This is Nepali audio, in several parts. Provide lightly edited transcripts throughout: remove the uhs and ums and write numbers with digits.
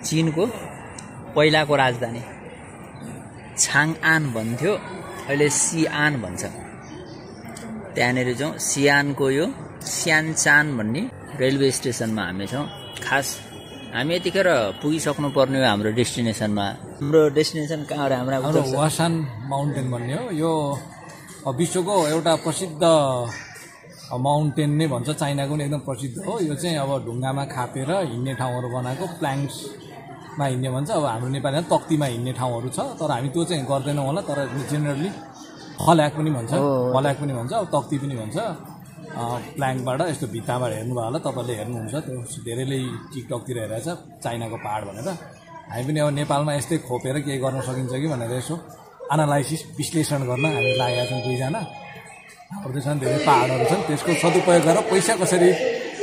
चीनको पहिलाको राजधानी छाङआन भन्थ्यो, अहिले सिआन भन्छ। त्यहाँनिर जाउँ। सियानको यो स्यानचान भन्ने रेलवे स्टेसनमा हामी छौँ। खास हामी यतिखेर पुगिसक्नु पर्ने हो हाम्रो डेस्टिनेसनमा। हाम्रो डेस्टिनेसन कहाँ हो? हाम्रो वासान माउन्टेन भन्ने हो। यो विश्वको एउटा प्रसिद्ध माउन्टेन नै भन्छ, चाइनाको पनि एकदम प्रसिद्ध हो। यो चाहिँ अब ढुङ्गामा खापेर हिँड्ने ठाउँहरू बनाएको, प्लाङ्क्समा हिँड्ने भन्छ। अब हाम्रो नेपालमा तक्तीमा हिँड्ने ठाउँहरू छ, तर हामी त्यो चाहिँ गर्दैनौँ होला। तर जेनरली फल्याक पनि भन्छ, अब तक्ती पनि भन्छ। प्लाङ्कबाट यस्तो भित्ताबाट हेर्नुभयो होला, तपाईँले हेर्नुहुन्छ, त्यो धेरैले टिकटकतिर हेरेको छ चाइनाको पहाड भनेर। हामी पनि अब नेपालमा यस्तै खोपेर केही गर्न सकिन्छ कि भनेर यसो एनालाइसिस विश्लेषण गर्न हामी लागेका छौँ। दुईजना हाम्रो देशमा धेरै पहाडहरू छन्, त्यसको सदुपयोग गरेर पैसा कसरी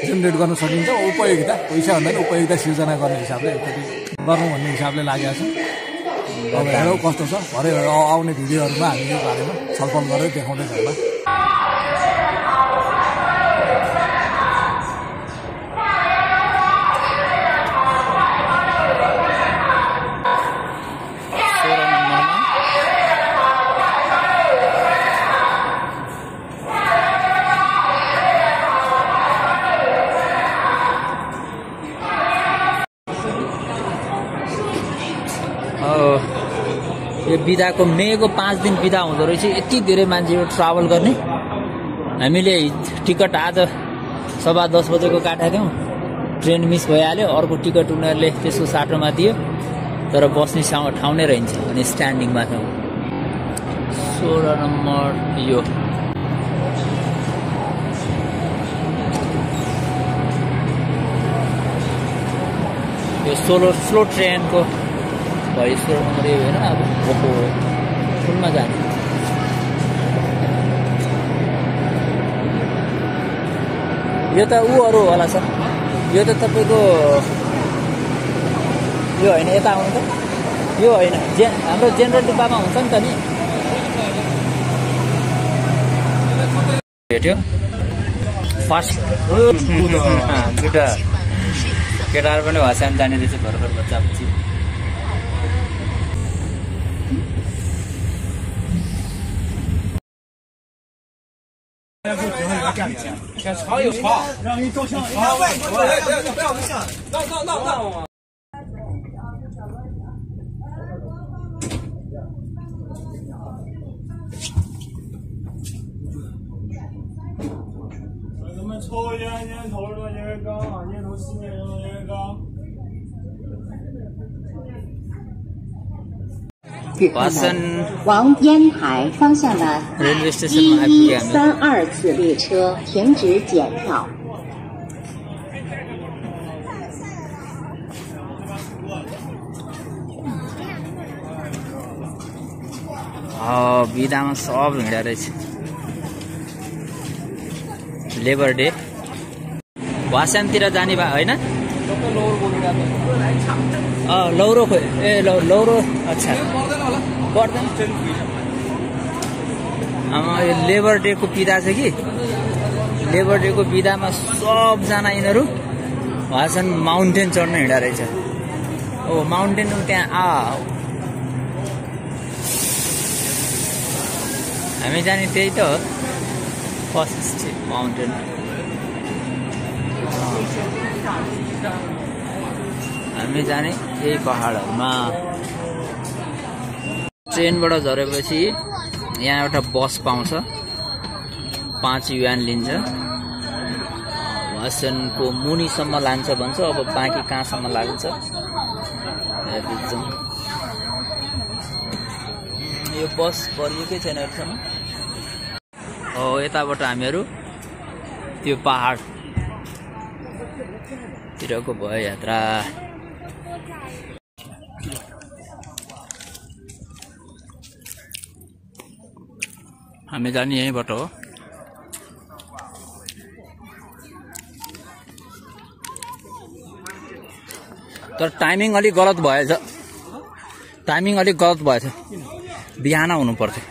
जेनेरेट गर्न सकिन्छ, उपयोगिता, पैसा भन्दा पनि उपयोगिता सिर्जना गर्ने हिसाबले एकचोटि गरौँ भन्ने हिसाबले लागेका छौँ। अब हेरौँ कस्तो छ। भरे आउने भिडियोहरूमा हामी यो बारेमा छलफल गरेर देखाउँदै होला। यो बिदाको मेको 5 दिन बिदा हुँदो रहेछ। यति धेरै मान्छेहरू ट्राभल गर्ने। हामीले टिकट आज 10:15 बजेको काटेका थियौँ, ट्रेन मिस भइहाल्यो। अर्को टिकट उनीहरूले त्यसको साटोमा दियो, तर बस्ने ठाउँ नै रहन्छ। अनि स्ट्यान्डिङमा छौँ। 16 नम्बर यो स्लो ट्रेनको भयो। 16 नम्बर यो होइन, अब फुलमा जाने। यो त ऊहरू होला सर, यो त तपाईँको यो होइन, यता आउनु त। यो होइन, हाम्रो जेनरल डिब्बामा हुन्छ नि त नि। भेट्यो फर्स्ट केटाहरू पनि हँसान जाने रहेछ भर्खर बच्चा पछि।往烟台方向的1132次列车停止检票。बिदामा सब हिँड्या रहेछ। लेबर डे वास्यानतिर जाने भए होइन, लौरो खोइ लौरो। अच्छा पर्दैन। यो लेबर डेको बिदा छ कि, लेबर डेको बिदामा सबजना यिनीहरू वासन माउन्टेन चढ्न हिँड्या रहेछ। माउन्टेन त्यहाँ हामी जाने त्यही त हो, फर्स्ट माउन्टेन। हामी जाने यही पहाडहरूमा। ट्रेनबाट झरेपछि यहाँ एउटा बस पाउँछ, 5 युआन लिन्छ। वासनको मुनिसम्म लान्छ भन्छ, अब बाँकी कहाँसम्म लाग्छ यो बस परिएकै छैन अहिलेसम्म। यताबाट हामीहरू त्यो पहाडतिरको भयो यात्रा। हामी जाने यहीँबाट हो। तर टाइमिङ अलिक गलत भएछ, बिहान हुनु पर्थ्यो।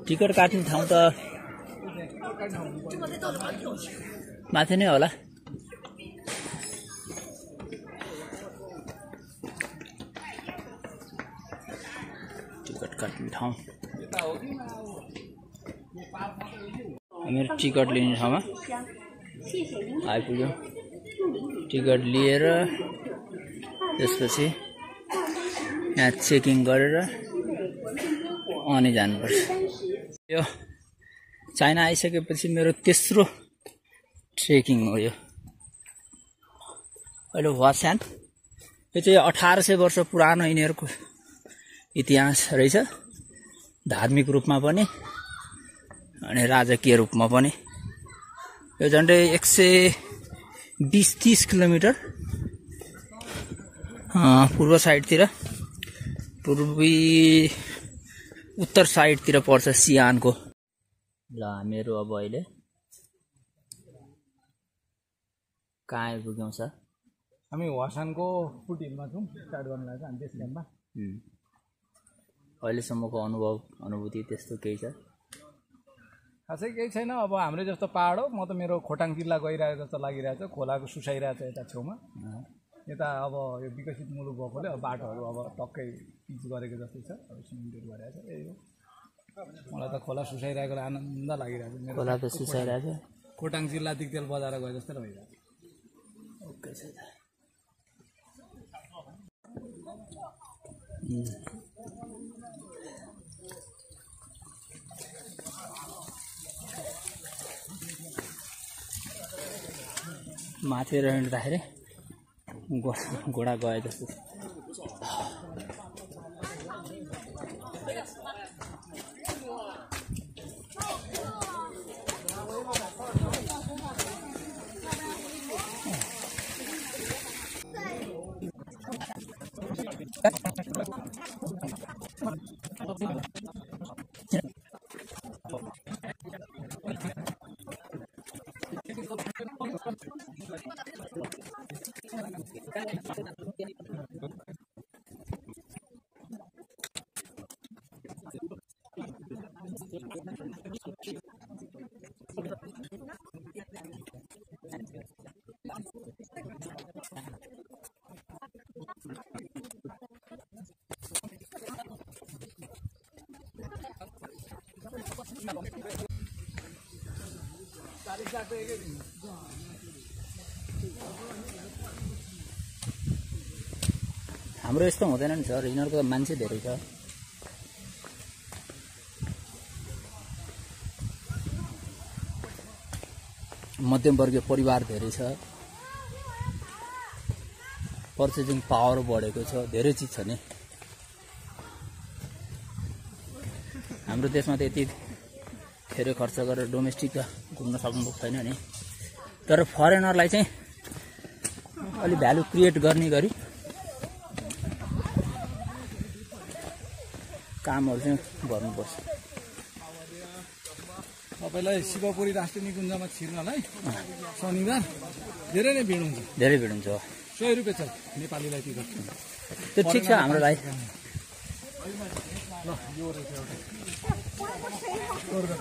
टिकट काट्ने ठाउँ त माथि नै होला। काट्ने ठाउँ मेरो टिकट लिने ठाउँमा आइपुग्यो टिकट लिएर त्यसपछि यहाँ चेकिङ गरेर अनि जानुपर्छ यो चाइना आइसकेपछि मेरो तेस्रो ट्रेकिङ हो यो अहिले वास्यान यो चाहिँ 1800 वर्ष पुरानो यिनीहरूको इतिहास रहेछ धार्मिक रूपमा पनि अनि राजकीय रूपमा पनि यो झन्डै 120-30 किलोमिटर पूर्व साइडतिर पूर्वी उत्तर साइडतिर पर्छ सियानको ल हामीहरू अब अहिले कहाँ आइपुग्यौँ सर हामी वासानको फुट हिलमा छौँ स्टार्ट गर्न लाग्छ हामी बेस क्याम्पमा अहिलेसम्मको अनुभूति त्यस्तो केही छ खासै केही छैन अब हाम्रो जस्तो पहाड हो म त मेरो खोटाङ जिल्ला गइरहेको जस्तो लागिरहेछ खोलाको सुसाइरहेछ यता छेउमा यता अब यो विकसित मुलुक भएकोले अब बाटोहरू अब टक्कै पिच गरेको जस्तै छ अब सिमेन्टहरू गरेको छ यही हो मलाई त खोला सुसाइरहेको आनन्द लागिरहेछ खोला त सुसाइरहेछ खोटाङ जिल्ला दिगदेल बजार गए जस्तै भइरहेछ ओके छ माथि हिँड्दाखेरि घोडा गए जस्तो हाम्रो यस्तो हुँदैन नि सर यिनीहरूको मान्छे धेरै छ मध्यमवर्गीय परिवार धेरै छ पर्चेजिङ पावर बढेको छ धेरै चिज छ नि हाम्रो देशमा त यति धेरै खर्च गरेर डोमेस्टिक घुम्न सक्नु छैन नि तर फरेनरलाई चाहिँ अलि भ्यालु क्रिएट गर्ने गरी कामहरु चाहिँ गर्नुपर्छ तपाईलाई शिवपुरी राष्ट्रिय निकुञ्जमा छिर्नलाई शनिबार धेरै नै भिड हुन्छ 100 रुपैयाँ छ नेपालीलाई टिकट त्यो ठीक छ हाम्रो लागि ल यो रहेछ एउटा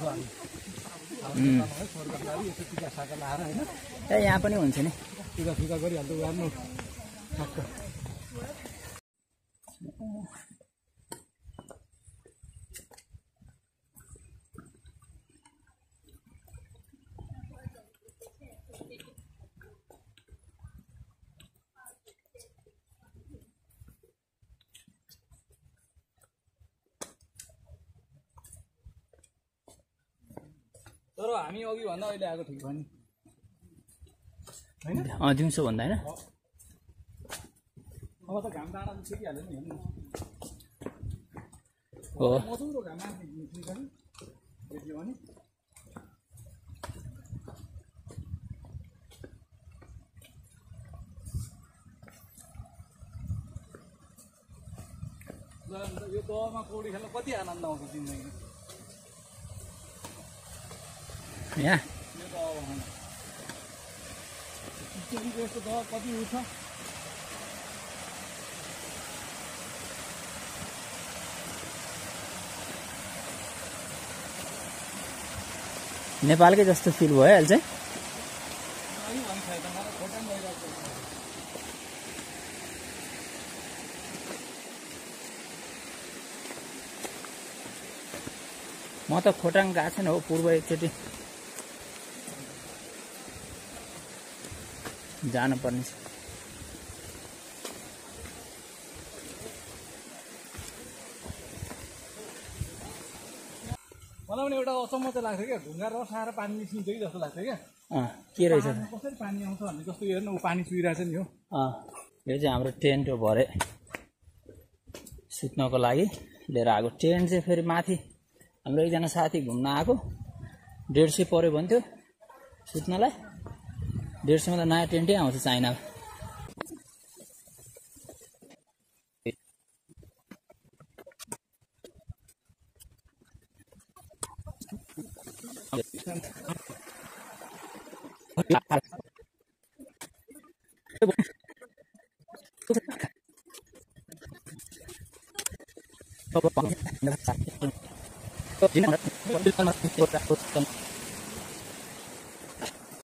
100 यहाँ पनि हुन्छ नि टिका गरिहाल्नु गर्नु ठक्क तर हामी अघि भन्दा अहिले आएको ठिक भयो नि हैन दिउँसो भन्दा हैन अब त घाम डाँडा छिरिहाल्यो नि हेर्नु हो मधुरो घाम आएको निस्किन्छ नि देखियो भने यो दहमा पौडी खेल्न कति आनन्द आउँछ जिन्दगीमा यहाँ यस्तो दह कति उठ्छ नेपालकै जस्तो फिल भयो अहिले चाहिँ म त खोटाङ गएको छैन हो पूर्व एकचोटि जानुपर्ने छ। मलाई पनि एउटा अचम्म चाहिँ लाग्थ्यो क्या, ढुङ्गा रसाएर पानी निस्किन्छ कि जस्तो लाग्थ्यो क्या। के रहेछ कसरी पानी आउँछ भन्ने जस्तो हेर्नु, ऊ पानी चुइरहेछ नि हो। यो चाहिँ हाम्रो टेन्ट हो, भरे सुत्नको लागि लिएर आएको। टेन्ट चाहिँ फेरि माथि हाम्रो एकजना साथी घुम्न आएको, 150 पर्यो भन्थ्यो सुत्नलाई। 150 मा त नयाँ टेन्टै आउँछ चाइनामा।